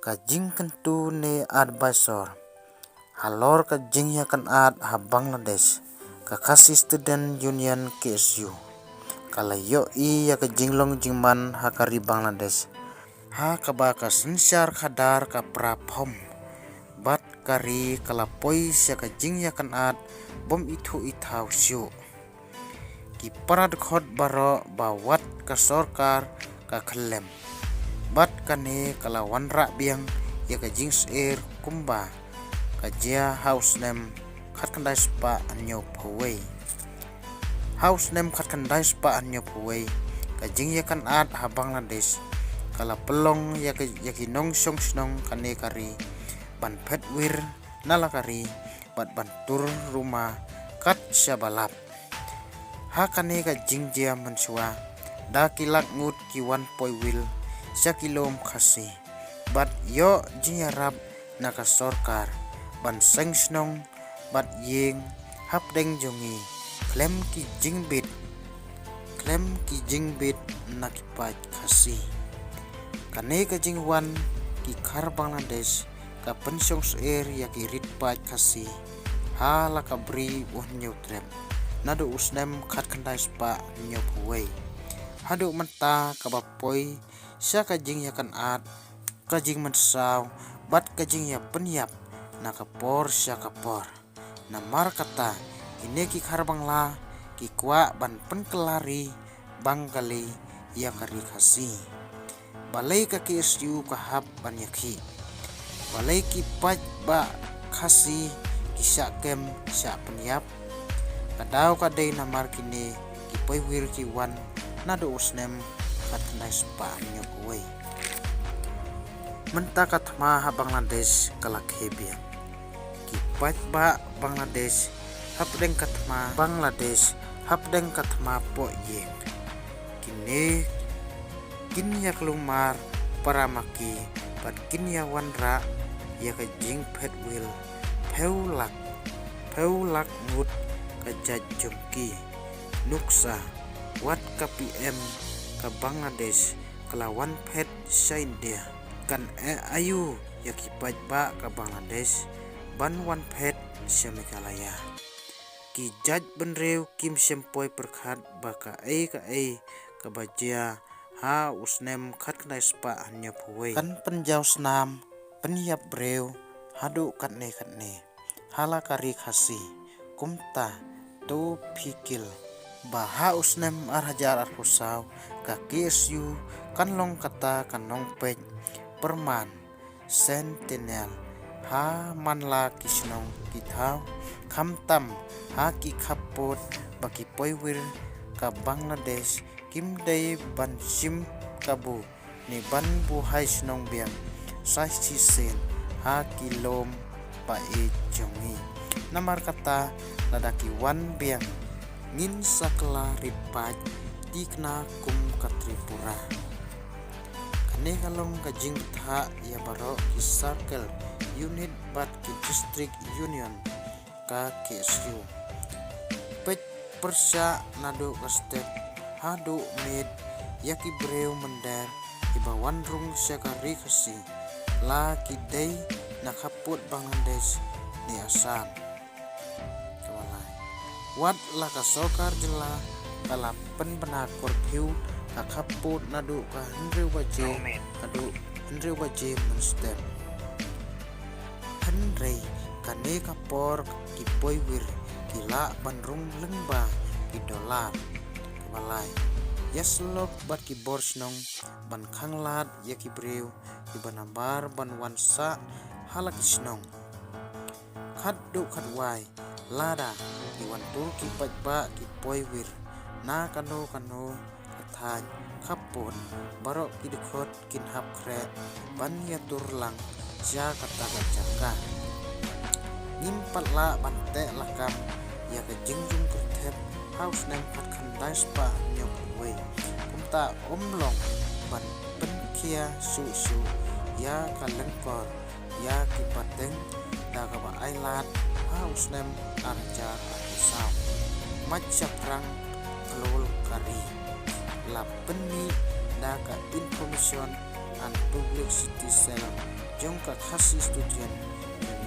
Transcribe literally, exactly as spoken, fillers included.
Ka jingkyntu ne advisor halor ka jingïakynad ha Bangladesh, ka Khasi Student Union, K S U, ka la ïohi ïa ka jinglong jingman ha ka ri Bangladesh, ha kaba ka synshar khadar ka pra phom, bad ka ri ka la poi sha ka jingïakynad bym ithuh ithaw shuh. Ki para dkhot baroh ba wat ka sorkar ka khyllem, bad kane ka la wanrah biang ïa ka jingsyier kumba ka jia ha u snem khatkhyndai spah hynñiewphew wei. Ha u snem khatkhyndai spah hynñiewphew wei, ka jingïakynad ha Bangladesh ka la pynlong ïa ka, ïa ki nongshong shnong kane ka ri ban phet wir na la ka ri, bad ban tur ruma kat shaba lap. Ha kane ka jingjia mynshuwa, da ki lak ngut ki wan poi wir sha ki lum Khasi, bad ïoh jingïarap na ka sorkar ban seng shnong bad ïing hapdeng jong ngi, khlem ki jingbit, khlem ki jingbit na ki paid Khasi. Kane ka jingwan ki khar Bangladesh ka pynshong syier ïa ki rit paid Khasi ha la ka bri u Hynñiewtrep, naduh u snem khatkhyndai spah hynñiewphew wei haduh mynta, kaba poi sha ka jingïakynad, ka jingmynsaw bad ka jingïapynïap na ka por sha ka por. Namar kata, kine ki khar Bangla ki kwah ban pynkylla ri Bangali ïa ka ri Khasi. Balei ka K S U ka hap ban ïakhih? Balei ki paidbah Khasi ki shah kem shah pynïap? Ka daw ka dei namar kine ki poi wir ki wan naduh u snem khatkhyndai spah hynñiewphew wei. Mynta ka thma ha Bangladesh ka la khie biang. Ki paidbah Bangladesh hapdeng ka thma Bangladesh, hapdeng ka thma poh ïing. Kine kin ïa kulmar para ma ki, bad kin ïa wanrah ïa ka jingphet wir phew lak, phew lak ngut ka jait jong ki. Nuksa, wat ka P M ka Bangladesh ka la wan phet sha India, kan eh aïu ïa ki paidbah ka Bangladesh ban wan phet sha Meghalaya? Ki jait bynriew kim shym poi pyrkhat ba kaei kaei kaba jia ha u snem khatkhyndai spah hynñiewphew wei kan pynjaw snam, pynïap briew haduh katne katne ha la ka ri Khasi. Kumta to pyrkhat ba ha u snem ar hajar arphew saw ka K S U kan long kata ka nongpeit pyrman Sentinel ha man la ki shnong ki thaw, khamtam ha ki khappud ba ki poi wir ka Bangladesh kim dei ban shim kabu ne ban buhai shnong biang sa shisien ha ki lum ba ïeit jong ngi. Namar kata, lada ki wan biang, ngin sa kylla rit paid thikna kum ka Tripura. Kane ka long ka jingbatai ïa baroh ki circle, unit bad ki district union ka K S U. Peit pyrshah naduh ka step haduh miet ïa ki briew mynder kiba wan rung sha ka ri Khasi, la ki dei na khappud Bangladesh ne Assam. Kaba lai, wat la ka sorkar jylla ka la pynbna curfew ka khappud naduh ka hynriew baje haduh hynriew baje mynstep. Hynrei kane ka por ki poi wir ki lah ban rung lyngba ki dollar. Kaba lai, ïasyllok bad ki bor shnong ban khanglad ïa ki briew kiba nabar ban wan sah ha la ki shnong. Khatduh khatwai, lada ki wan tur ki paidbah ki poi wir na kano kano ka thaiñ khappud, baroh ki dkhot kin hap khreh ban ïatur lang sha kata ka jaka. Ngim pat lah ban teh lakam ïa ka jingjung kyrthep ha u snem khatkhyndai spah hynñiewphew wei. Kumta ym long ban pynkhia shuh shuh ïa ka lyngkor ïa ki pateng da kaba ailad ha u snem ar hajar arphew saw. Mach shaphrang khlur ka ri, la pynmih da ka Information and Publicity Cell jong ka Khasi Student Union.